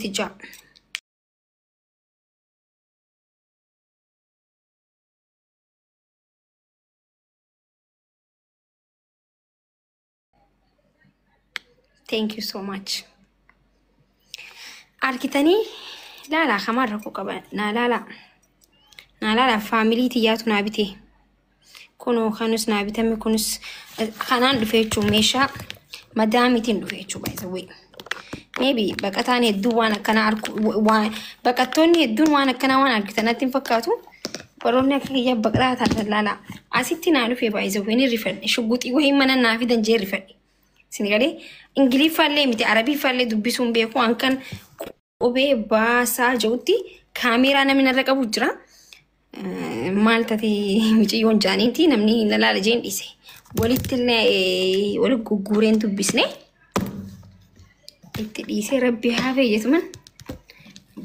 Tijaa. Thank you so much. Argitanii laalaa kamaan rakkoo qaba. Naa laalaa. Naa laalaa faamilii tiyyaatu naa bite. Kunoo kanus naa bitame kunis kanaan dhufe jechuun meeshaa madaamiitiin dhufe jechuun by the way. Maybe baqataan hedduun waan akkanaa arku waan baqattoonni hedduun waan akkanaa waan argitan natti hin fakkaatu. Baroonni akka kiyyaa baqataa taatan laalaa. Asitti naa dhufe by the way ni rifadhe. Shugguxii wayii mana naa fidan jee rifadhe. Isin galee Ingiliffaallee miti Arabiffaallee dubbisuun beeku hankan qubee baasaa jirutti kaameeraa namni narra qabu jira. Maal taate miciyyoon jaaniiti namni na laala jeen dhiise. Walitti illee wali gugguureen dubbisne itti dhiisee rabbi haafee jetuman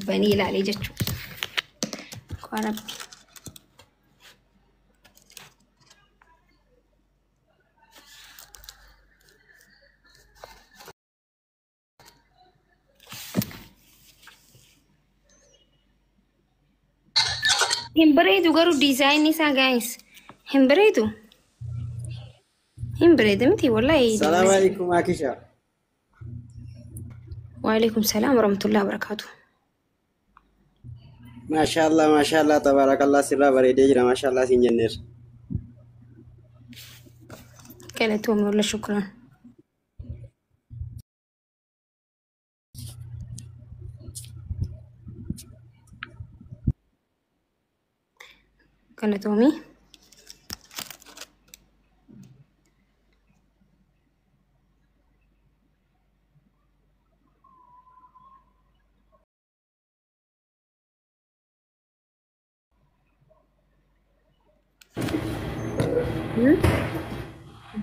banii ilaalee jechuudha. Kwa rabbi. Hin bareedu garuu diizaayinii isaa gaayis. Hin bareedu. Hin bareedu miti wallahi. Salaam alaikum Akisha. Waalaikum salaam warahmatullahi wabarakatuh. Maashaallah maashaallah tabaarakallah sirraa bareedee jira maashaallah siin jenneerra. Galatoomii walla shukran. Galatoomii.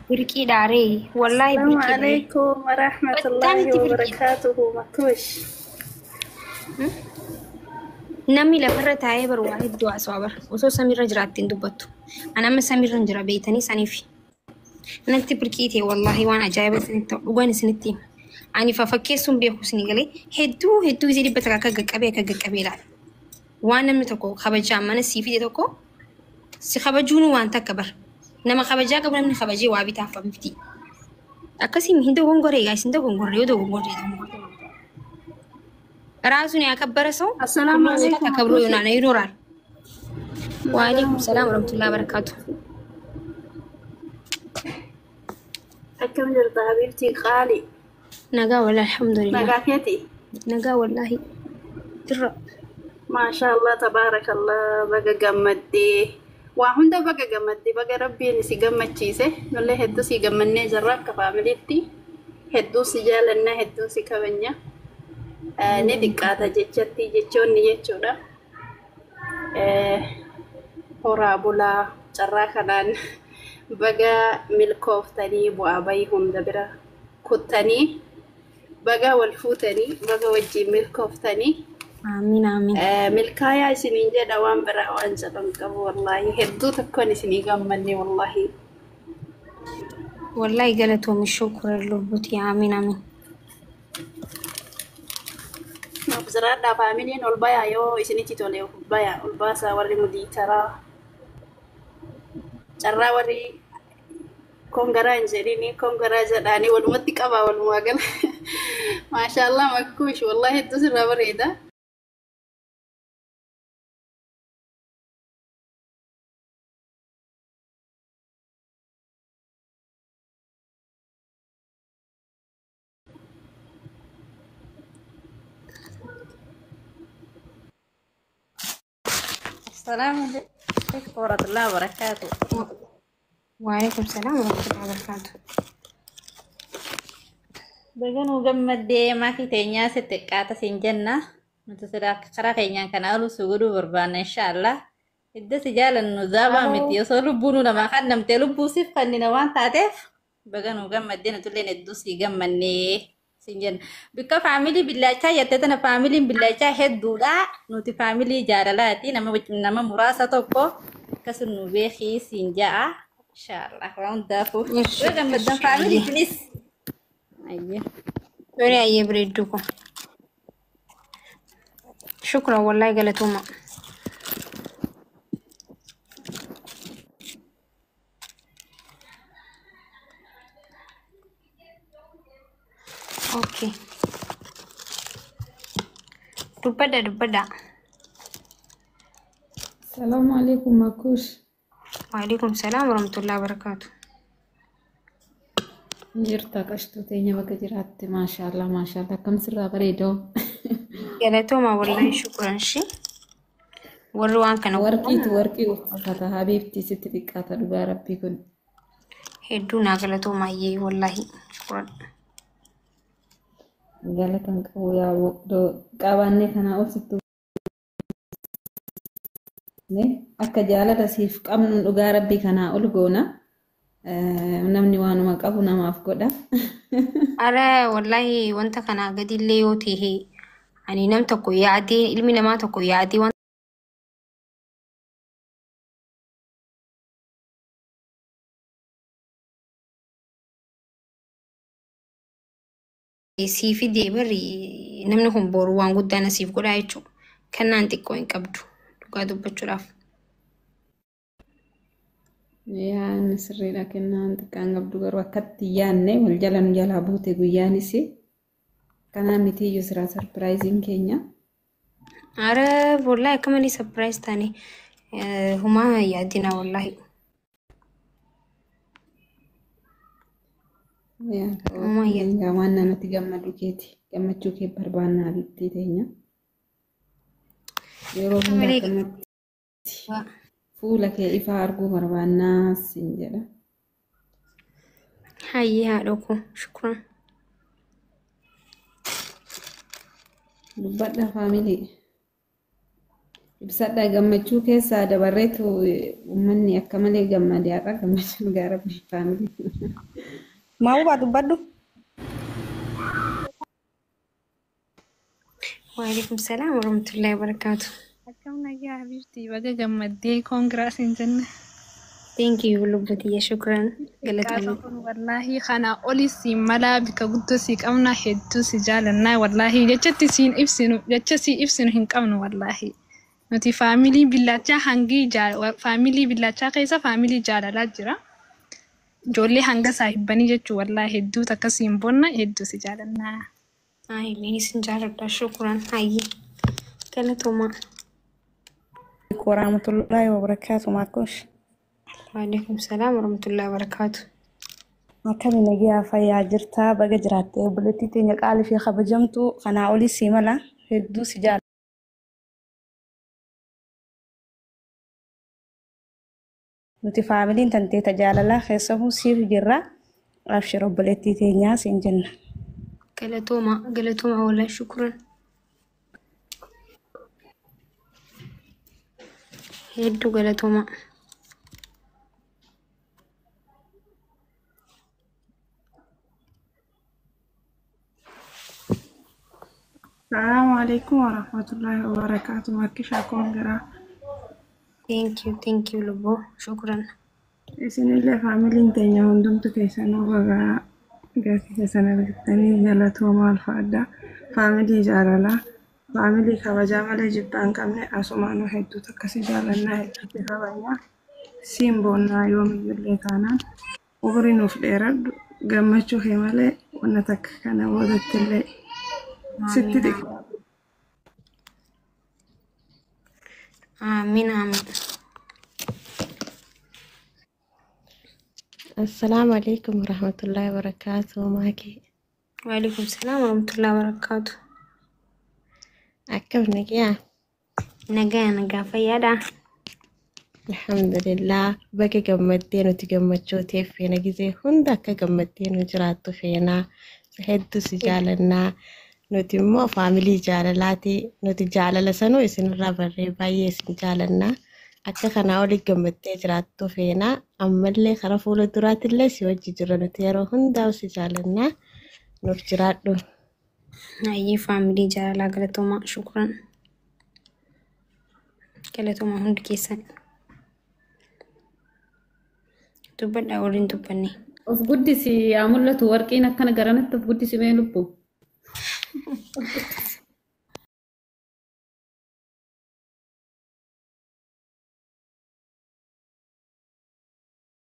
Birqiidha ree wallaahi السلام birqiidha. عليكم ورحمة Battaan الله itti birqiidha. وبركاته مكوش. Namni lafarra taa'ee baru waa hedduu haasawaa bara. Osoo samiirra jiraatte hin dubbattu. Ani amma samiirra hin jira beeytanii saniif. Natti birqii ta'e wallaahi waan ajaa'iba isinitti ta'u dhugaan isinitti hima. Ani fafakkeessuun beeku isinii galee hedduu hedduu isii 100 akka qaqqabee akka qaqqabee ilaala. Waan namni tokko kabajaan mana sii fide tokko si kabajuun waan takka bara. Nama kabajaa qabu namni kabajee waa bitaaf miti. Akkasii hin dogongoree egaa isin dogongorre yoo dogongorre dogongorre. ራሱን ያከበረ ሰው السلام ሁሉ ቦታ عليكم ተከብሮ مكوشي. ይሆናል ይኖራል። ወአለይኩም ሰላም ወረህመቱላሂ ወበረካቱ። أكم جرت حبيبتي غالي. ነጋ ወላሂ አልሐምዱሊላህ نقاكيتي. ነጋ ወላሂ ድራ ما شاء الله تبارك الله بقى قمدي وهند بقى قمدي بقى ربي نسي قمد شيسه نولي هدو سي قمني جراك كفامليتي هدو سي جالنا هدو سي كبنيا آه ندق هذا جتشتي جتشوني جتشونا آه horaa bulaa carraa kanaan baga milkooftanii bu'aa bayii hunda bira kuttanii baga wal fuutanii baga wajjin milkooftanii አሚን አሚን milkaayaa isiniin jedha waan biraa waan jedhan qabu wallaahi hedduu tokkoon isinii gammanne wallaahi. ወላሂ ገለቶሚ ሹኩር ሉቡቲ አሚን አሚን Nuuf jiraadhaa faamiliin ol bayaa yoo isinitti tole ol bayaa ol baasaa warri mudiitaraa carraa warri kongaraa hin jedhini kongaraa jedhaanii walumatti qabaa walumaa gala. Maashaallah makkuush wallahi hedduu sirraa bareeda. السلام عليكم ورحمة الله وبركاته. ወአለይኩም ሰላም ወረህመቱላሂ ወበረካቱ። Baganuu gammaddee maatii teenyaa sitti xiqqaata siin jenna. Nuti silaa karaa keenyaan kana oolu si godhuu barbaanna inshaallah. Hidda si jaalannu zaabaa miti osoo lubbuun namaa kannamtee lubbuu siif kannina waan taateef baganuu gammaddee nutulleen hedduu sii gammannee siin jenna. Bikka faamilii billaachaa jettee tana faamiliin billaachaa hedduudha. Nuti faamilii jaalalaati nama muraasa tokko akkasuma nu beekii siin ja'a. Inshaallah waan hundaafuu. እሺ Baga gammaddan እሺ faamilii አየ isinis. Ayye. ቶሪ አየ ብሬዱ እኮ Shukran wallahi galatooma. Okay. Dubbadha dubbadha. Salaamu alaikum Makush. Waalaikum salaam warahmatullahi wabarakatuh. Jirta qashtuu teenya bakka jiraatte, maashaallah maashaallah, akkam sirraa bareedoo. Galatooma wallahi, shukran shi. Warri waan kana Warqiitu warqii uffata habiibtii, sitti xiqqaata dhugaa rabbii kun. Hedduu naa galatooma ayyee, wallahi shukran. Galatan qabu yaa qabaannee kanaa ol sitti akka jaalala siif qabnu dhugaa rabbii kanaa ol goona. Namni waanuma qabu namaaf godha. Ara wallahi wanta kanaa gadillee yoo ta'e ani nam tokko yaadee, ilmi namaa tokko yaadee waan sii fidee barri namni kun boru waan guddaa na siif godhaa jechuudha. Kennaan xiqqoo hin qabdu dhugaa dubbachuudhaaf. Yaanni sirriidha, kennaan xiqqaan qabdu, garuu akkatti yaanne wal jala nu jalaa buute guyyaanis. Kanaa mitiyyuu siraa surpriseiin keenya. Ara wallahi akka malee surprise taane, humaa yaadina wallahi. Humaa yaadina. Waan namatti gammadu keeti, gammachuu kee barbaannaa bittii teenya. Yeroo Akka hunda malee akkanatti fuula kee ifaa arguu barbaannaa siin jedha. Hayyee haadha koo, shukran. Dubbadha family. Ibsadha, gammachuu keessaa dabarreetu uummanni akka malee gammade har'a, gammachuu dhugaa rabbii family. Maawubaa dubbadhu. Waalaikum salaam warahmatullahi wabarakatuh. Akkam nagaa habiibtii, baga gammaddee, congrats hin jenne. Thank you lubbutiyya, shukran. Xiqqaata galatoomii. Kun wallaahi kana olis siin malaa, bika guddoo sii qabna, hedduu si jaalannaa wallaahi, jechatti siin ibsinu, jecha sii ibsinu hin qabnu wallaahi. Nuti family billaachaa hangii family billaachaa keessa family jaalalaa jira. Ijoollee hanga saahibbanii jechuu, wallaahi hedduu takka siin bonna, hedduu si jaalannaa. Ay, isin jaaladha, shukran, hayyee galatoomaa. Warahmatullahi wabarakatuh Makush. Waalaikum salaam warahmatullahi wabarakatuh. Akkami nagaa fayyaa jirtaa? Baga jiraatte obboleettii teenya qaalii fi kabajamtuu, kanaa olii sii mala, hedduu si jaalladha. Nuti familyn tantee tajaalalaa keessahuu siif jirra. Abshir obboleettii teenyaa siin jenna. Galatooma galatooma wallahi, shukran. Hedduu galatooma. Salaamu alaikum warahmatullahi wabarakatuh. Makkishaa, congra. Thank you, thank you lubbuu, shukran. Isinillee familyn teenya hundumtu keessanuu bagaa gatii keessan argattanii, galatooma alfaadhaa. Family jaalalaa. Family kabajaa malee jibbaa hin qabne, asumaanuu hedduutu akkasii jaalannaa, hedduutti kabajnaa. Siin boonnaa yoomiyyuullee taanaan umrii nuuf dheeradhu, gammachuu kee malee wanna takka kana boodatti illee sitti Amiin. Xiqqaatu. Amiin amiin. Assalaamu alaikum warahmatullahi wabarakatuh. Maakii. Waalaikum salaam warahmatullahi wabarakatuh. Akkam nagaa? Nagaa nagaa, fayyaadha. Alhamdulillah. Baga gammaddee, nuti gammachuu ta'eef feena, gizee hunda akka gammaddee nu jiraattu feenaa. Hedduu si jaalannaa. Nuti immoo family jaalalaati. Nuti jaalala sanuu isinirraa barree baay'ee isin jaalannaa. Akka kanaa olii gammaddee jiraattu feenaa. Ammallee karaa fuula duraatillee si wajji jirra, nuti yeroo hundaa si jaalannaa. Nuuf jiraadhu. Hayyee family jaalalaa, galatooma, shukran. Galatooma hundi keessan. Dubbadhaa warri hin dubbanne. Of guddisi yaa mul'atu, warqiin akkana garanatti of guddisi mee lubbu.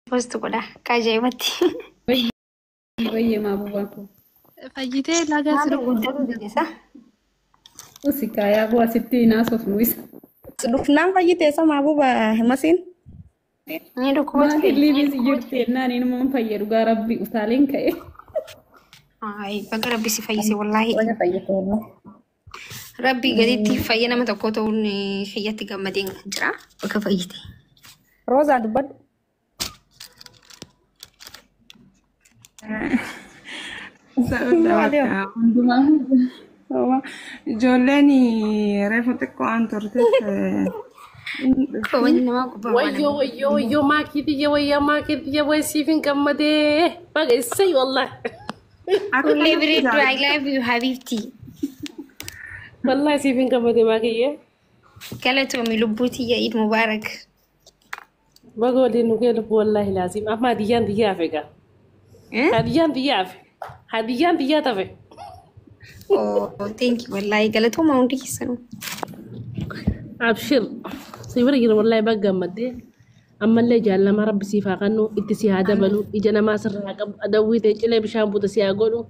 Post godha. Akka ajaa'ibatti. Wayyee maabubaa koo. Fayyitee laga si Maal guddatu jedhesa? Usi kaayaa bu'aa sitti naasofnu isa. Dhufnaan fayyitee sama abuba masiin. Ni dhukkuba ture. Maatiin liibiis jirti jennaan inumaan fayyadu gaa rabbi utaaleen ka'e. Ay, baga rabbi si fayyise wallaahi. Baga fayyite wallahi. Rabbi gaditti fayya nama tokko ta'uun kiyyatti gammadeen jira. Baga fayyite. Roozaa dubbadhu. Bakka hundumaa ijoolleen reefu xiqqoo waan turteef Kabajni namaa gubbaa waan Wayyoo wayyoo wayyoo maakii tiyya wayyaa maakii tiyya way siif hin gammadee baga issay wallahi. Akka Kullee kanatti bireedduu I jaalladha. love you habibti. Wallahi siif hin gammadee maakiyyee. Galatoomi lubbuu tiyya Eid Mubarak. Baga waliin nu gee lubbuu wallahi laazim amma hadiyyaan tiyya hafe gaa. Hadiyyaan tiyya hafe. Hadiyyaan tiyya tafe. Oh, thank you wallahi galatooma hundi keessanuu. Abshir si bira jira wallahi baga gammaddee ammallee jaalalamaa rabbi siif haa kennu itti si haa dabalu ija namaa sirraa haa qabu adawwii ta'e cilee bishaan buute si haa godhu.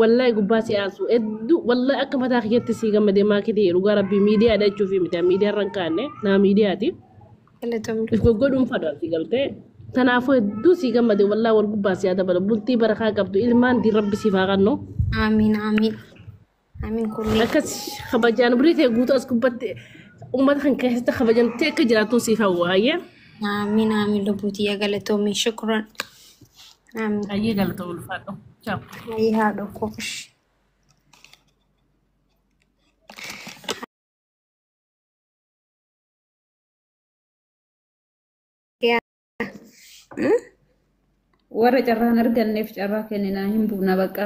Wallahi gubbaa si aansu hedduu wallahi akka mataa kiyyatti si gammadee maakii ta'e dhugaa rabbii miidiyaadha jechuufi miti miidiyaa irra hin kaanne nama miidiyaati. Galatoomi. If goggodhuun fadhu si galtee kanaafuu hedduu si gammade wallahi wal gubbaa si haa dabalu bultii barakaa qabdu ilmaan diin rabbi siif haa kennu. Amiin amiin. Amiin kullee. Akkas kabajaan umurii ta'e guutuu as gubbatti uummata kan keessatti kabajamtee akka jiraattu siif hawwa hayyee. Amiin amiin lubbuu tiyya galatoomi shukran. Amiin. Hayyee galata ulfaadhu. Ciao. Hayyee haadha koo. Warra carraan arganneef carraa kenninaa hin buufna bakka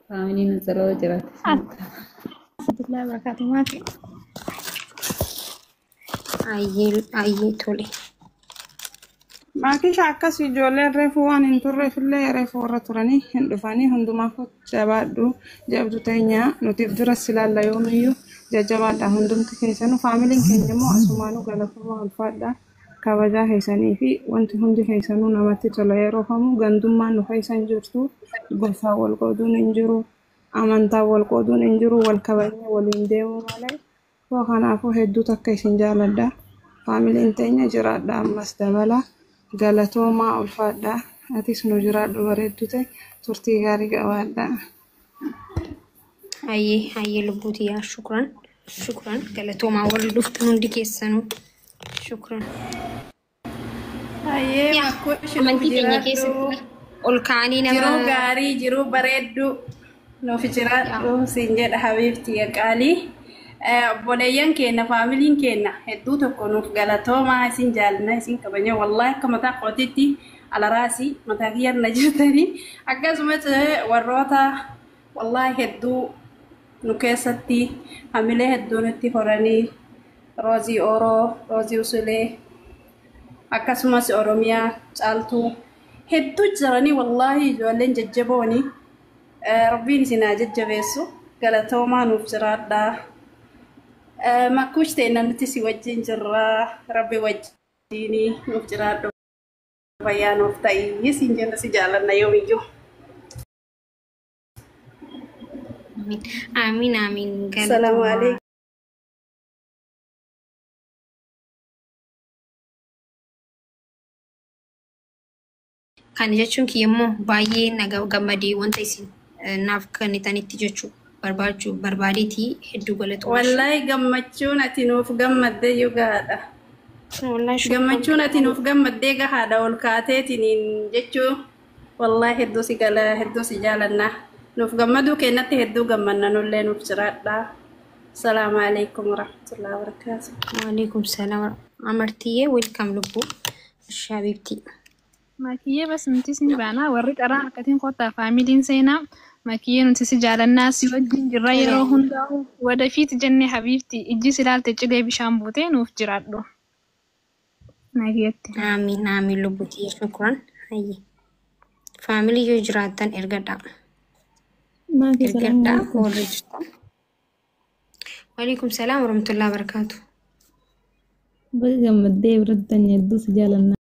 faamiliin zaloo jiraate. Alhamdulillah barakaatu maaki. Hayyee hayyee tole. Maakisha akkas ijoolleen reefu waan hin turreef illee reefu warra turanii hin dhufanii hundumaaf jabaadhu jabdu teenya nutiif dura silaalla yoomiyyuu jajjabaadha hundumti keessanuu faamiliin keenya immoo asumaanuu galatoomaa ulfaadha kabajaa keessanii fi wanti hundi keessanuu namatti tola yeroo kamuu gandummaan nu keessa hin jirtu gosaan wal qooduun hin jiru amantaan wal qooduun hin jiru wal kabajnee waliin deemuu malee soo kanaafuu hedduu takka isin jaaladha faamiliin teenya jiraadha ammas dabala. Galatoomaa ulfaadha. Atis nu jiraadhu bareeddu ta'e turtii gaarii qabaadha. Hayyee hayyee lubbuu tiyyaa shukran shukran galatoomaa warri dhuftan hundi keessanuu shukran. Hayyee Yaa makkoo nuuf amantii keenya jiraadhu. keessatti ol ka'anii nama Jiruu gaarii jiruu bareedduu nuuf jiraadhu siin jedha habiibti qaalii. Obboleeyyan keenya faamiliin keenya hedduu tokko nuuf galatoomaa isin jaallanna isin kabajna wallaahi akka mataa kootiitti alaraasii mataa kiyyarra jirtanii akkasumas warroota wallaahi hedduu nu keessatti hamilee hedduu nutti horanii Roozii Ooroo, Roozii Usulee akkasumas Oromiyaa caaltuu hedduu jiranii wallaahi ijoolleen jajjabooni rabbiin isin haa jajjabeessu galatoomaa nuuf jiraadhaa. Makkuush ta'e nuti si wajjin jirra rabbi wajjin nuuf jiraadhu fayyaa nuuf ta'ii siin jenna si jaalanna yoomiyyuu. Amiin amiin Salaamu galatoomaa. alaikum. Kana jechuun kiyya immoo baay'ee na gammadee wanta isin naaf kennitanitti jechuu barbaachuu barbaadeetii hedduu galatoomaa. Wallaahi gammachuun ati nuuf gammaddee iyyuu gahaadha. Wallaahi shukran. Gammachuun ati nuuf gammaddee gahaadha ol kaateetiniin jechuu wallaahi hedduu si gala hedduu si jaalanna. Nuuf gammaduu keenyatti hedduu gammanna nullee nuuf jiraadha. Salaamu alaikum warahmatullahi wabarakaatu. Waalaikum salaam. Amartiyyee welcome lubbuu. Shaabibti. Makiyyee bas nutis ni baana warri carraa harkatiin kottaa faamiliin seenaa makiyyee nuti si jaalannaa si wajjin jirra yeroo hundaa'u wadafiit jennee habiibti ijji si ilaalte cilee bishaan buutee nuuf jiraadhu. Nagiyatti. Amiin amiin lubbuti shukran. Hayyi. Faamilii yoo jiraattan ergadhaa. Maatii salaamu Ergadhaa alaikum. warri jirtan. Waalaikum salaam warahmatullahi wabarakatuh. Baga gammaddee biratti hedduu si jaalannaa.